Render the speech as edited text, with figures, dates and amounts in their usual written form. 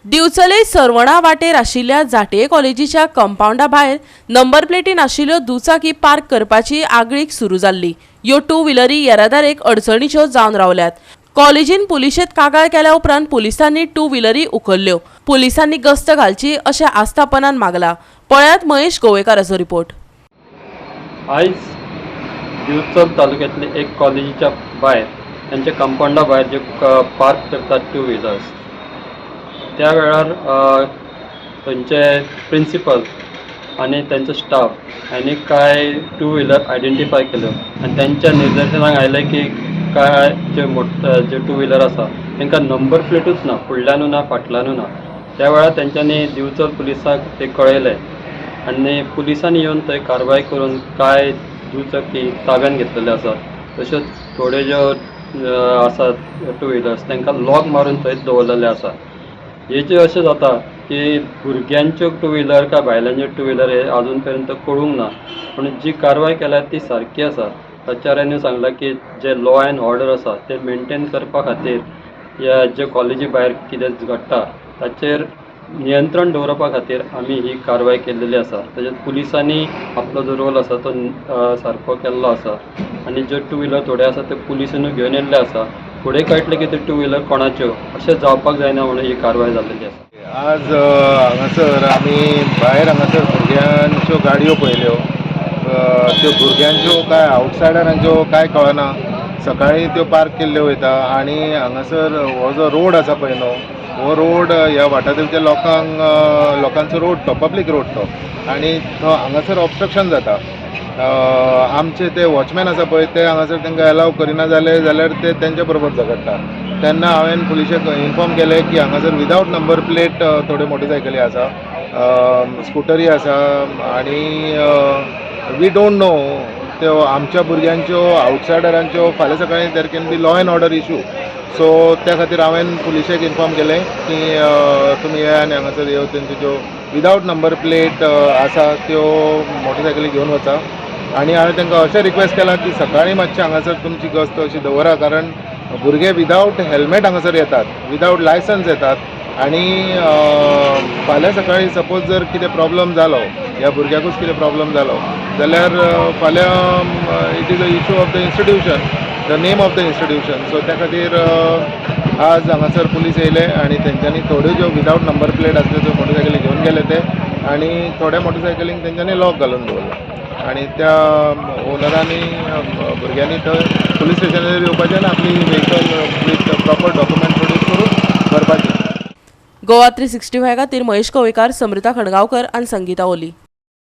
दिवचले सर्वणा वाटेर आशिल्ल्या जाटये कॉलेजीच्या कंपावंडा भायर नंबर प्लेटी नाशिल्ल्यो दुचाकी पार्क करपाची आगळीक सुरू जाल्ली. ह्यो टू व्हिलरी येरादारेक अडचणीच्यो जावन रावल्यात. कॉलेजीन पुलिशेंत कागाळ केल्या उपरांत पुलिसांनी टू व्हिलरी उखल्ल्यो. पुलिसांनी गस्त घालची अशें आस्थापनान मागला. पळयात महेश गोवेकाराचो रिपोर्ट. आयज दिवचल तालुक्यातले एक कॉलेजीच्या भायर, त्यांच्या कंपावंडा भायर जे पार्क करतात टू व्हिलर्स, त्या वेळार थंयचे प्रिंसिपल आनी तेंचो स्टाफ हांणी कांय टू व्हिलर आयडेंटिफाय केल्यो आनी तेंच्या निदर्शनाक आयलें की काय जे टू व्हिलर आसा तांकां नंबर प्लेटूच ना, फुडल्यानू ना, फाटल्यानू ना. त्या वेळार तेंच्यांनी दिवचल पुलिसाक ते कळयलें आनी पुलिसांनी येवन थंय कारवाय करून कांय दुचाकी ताब्यात घेतलेले आसात. तश्योच थोड्यो ज्यो आसात टू व्हिलर्स, तांकां लॉक मारून थंयच दवरलेले आसा. हेजें अशें जाता की भुरग्यांच्यो टू व्हिलर काय बायलांच्यो टू व्हिलर हे अजून पर्यंत कळूंक ना, पूण जी कारवाय केल्या ती सारकी आसा. प्राचार्यांनी सांगलां की जे लॉ एंड ऑर्डर आसा ते मेनटेन करपा खातीर, ह्या जे कॉलेजी भायर कितें घडटा ताचेर नियंत्रण दवरपा खातीर आमी ही कारवाय केल्लेली आसा. तशेंच पुलिसांनी आपलो जो रोल आसा तो सारको केल्लो आसा आनी ज्यो टू व्हिलर थोडे आसा ते पुलिसांनी घेवन येयल्ले आसा. फुडें कळटलें की त्यो टू व्हिलर कोणाच्यो. अशें जावपाक जायना म्हणून ही कारवाय जाल्लेली आसा. आज हांगासर आमी भायर हांगासर भुरग्यांच्यो गाडयो पळयल्यो. त्यो भुरग्यांच्यो काय आवटसायडरांच्यो काय कळना. सकाळी त्यो पार्क केल्ल्यो वयता आनी हांगासर हो जो रोड आसा पळय न्हू, हो रोड ह्या वाठारांतल्या लोकांक लोकांचो रोड तो, पब्लीक रोड तो आनी तो हांगासर ऑबस्ट्रक्शन जाता. आमचे ते वॉचमॅन आसा पळय, ते हांगासर तांकां एलाव करिना जाले जाल्यार ते तेंच्या बरोबर झगडटा. तेन्ना हांवें पुलिशेक इन्फॉर्म केलें की हांगासर विदावट नंबर प्लेट थोड्यो मोटरसायकली आसा, स्कुटरी आसा आनी we don't know त्यो आमच्या भुरग्यांच्यो, आवटसायडरांच्यो. फाल्यां सकाळीं there can be law and order issue. So त्या खातीर हांवें पुलिशेक इन्फॉर्म केलें की तुमी येया आनी हांगासर ह्यो तेंच्यो ज्यो विदावट नंबर प्लेट आसा त्यो मोटरसायकली घेवन वचा. आनी हांवें तांकां अशें रिक्वेस्ट केलां की सकाळीं मातशें हांगासर तुमची गस्त अशी दवरा, कारण भुरगे विदावट हेल्मेट हांगासर येतात, विदावट लायसन्स येतात आनी फाल्यां सकाळीं सपोज जर कितें प्रॉब्लम जालो, ह्या भुरग्याकूच कितें प्रॉब्लम जालो जाल्यार फाल्यां it is a issue of the institution, the name of the institution. So त्या खातीर आज हांगासर पुलीस येयले आनी तेंच्यांनी थोड्यो ज्यो विदावट नंबर प्लेट आसल्यो त्यो मोटरसायकली घेवन गेले ते आनी थोड्या मोटरसायकलींक तेंच्यांनी लॉक घालून दवरलो आनी त्या ओनरांनी, भुरग्यांनी थंय पुलीस स्टेशनार येवपाचें आनी आपली vehicle with proper document produce करून व्हरपाची. गोवा 365 खातीर महेश कवेकार, समृता खणगांवकर आनी संगीता ओली.